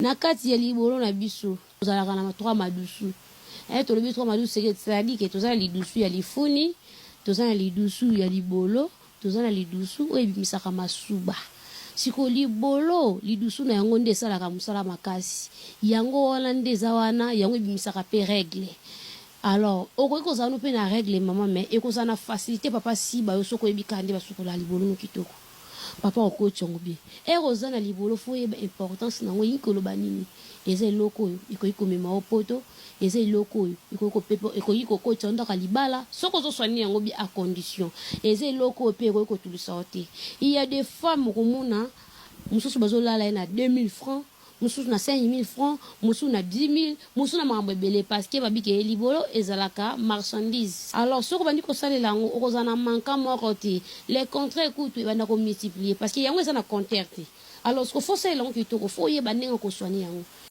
Na kati ya libolo na biso tozalaka na trois madusu. Eh, tolobi trois madusu, c'est-à-dire que toza na lidusu ya lifuni, toza na lidusu ya libolo, toza na lidusu oyo ebimisaka masuba. Sikoyo libolo, lidusu na yango nde esalaka mosala makasi. Yango wana nde eza wana, yango ebimisaka pe règle. Alors, okoki kozala no pe na règle mama, mais ekozala na facilité papa siba yo soki oyebi kaka nde basukolaka libolo no kitoko. Papa okoti yango bien. Heure oza na libolo faut oyeba importance na yango elingi koloba nini. Eza eloko oyo ekoki komema yo poto, eza eloko oyo ekoki kopepe ekoki kokotisa yo ndako ya libala soki ozo soigner yango bien à condition. Eza eloko oyo pe ekoki kotulisa yo te. Il ya des femmes okomona mosusu bazo lala ye na 2000 francs, mosusu na 5000 francs, mosusu na 10000, mosusu na makambo ebele parce que babi ke libolo ezalaka marchandise. Alors soki obandi kosalela yango okozala na manquant moko te, le contraire kutu ebanda ko multiplier parce que yango eza na compteur te. Alors sikoyo faut osalela yango kitoko, faut oyeba ndenge oko soigner yango.